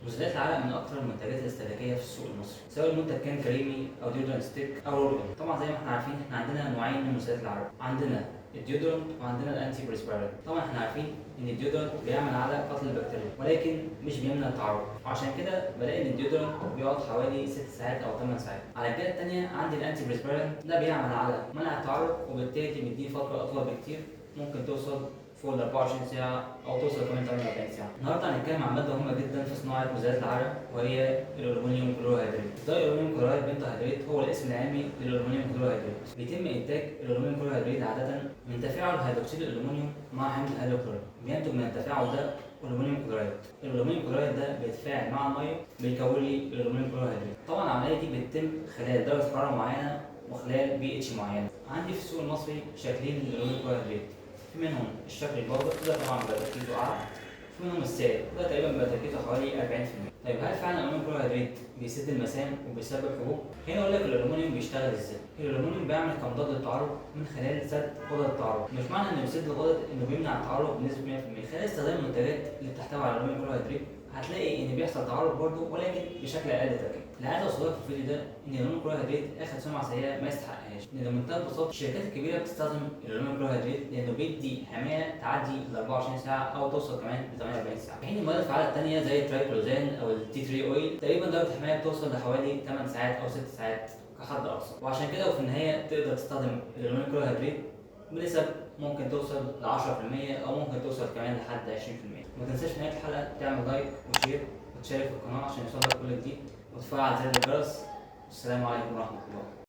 مزيلات العرق من اكثر المنتجات الاستهلاكية في السوق المصري، سواء المنتج كان كريمي او deodorant stick او roll on. طبعا زي ما احنا عارفين، احنا عندنا نوعين من مزيلات العرق، عندنا ال deodorant وعندنا ال antiperspirant. طبعا احنا عارفين ان ال deodorant بيعمل على قتل البكتيريا ولكن مش بيمنع التعرق، وعشان كده بلاقي ان ال deodorant بيقعد حوالي 6 ساعات او 8 ساعات. على الجهة الثانية عندي ال antiperspirant، ده بيعمل على منع التعرق وبالتالي بيديني فترة اطول بكتير، ممكن توصل فوق ال 24 ساعة أو توصل كمان 48 ساعة. النهاردة هنتكلم عن مادة مهمة جدا في صناعة مزيلات العرق، وهي ال aluminum chlorohydrate. ال dialuminum chloride pentahydrate هو الاسم العلمي لل aluminum chlorohydrate. بيتم إنتاج ال aluminum chlorohydrate عادة من تفاعل هيدروكسيد الألومنيوم مع حمض الهيدروكلوريك. بينتج من التفاعل ده aluminum chloride. ال aluminum chloride ده بيتفاعل مع المية بيكون لي ال aluminum chlorohydrate. طبعا العملية دي بتتم خلال درجة حرارة معينة وخلال pH معينة. عندي في السوق المصري شكلين لل aluminum chlorohydrate، في منهم الشكل ال powder، ده طبعا بيبقى تركيزه اعلى، في منهم السائل، ده تقريبا بيبقى تركيزه حوالي 40%. طيب، هل فعلا ال aluminum chlorohydrate بيسد المسام وبيسبب حبوب؟ هنا اقول لك الالومنيوم بيشتغل ازاي. الالومنيوم بيعمل كمضاد للتعرق من خلال سد غدد التعرق. مش معنى انه بيسد الغدد انه بيمنع التعرق بنسبة 100%. خلال استخدام المنتجات اللي بتحتوي على ال aluminum chlorohydrate هتلاقي ان بيحصل تعرق برضه ولكن بشكل اقل تركيز. اللي عايز اوصله في الفيديو ده ان ال aluminum chlorohydrate اخد سمعه سيئه ما يستحقهاش، لان بمنتهى البساطة الشركات الكبيرة بتستخدم ال aluminum chlorohydrate لانه بيدي حماية تعدي ال 24 ساعة او توصل كمان ل 48 ساعه، في حين المواد الفعالة الثانية زي ال triclosan او ال tea tree oil تقريبا درجه الحماية بتوصل لحوالي 8 ساعات او 6 ساعات كحد اقصى. وعشان كده وفي النهاية تقدر تستخدم ال aluminum chlorohydrate بنسب ممكن توصل ل 10% او ممكن توصل كمان لحد 20%. وما تنساش في نهاية الحلقة تعمل like و share وتشارك في القناة عشان يوصلك كل جديد، وتفعل زر الجرس. والسلام عليكم ورحمة الله.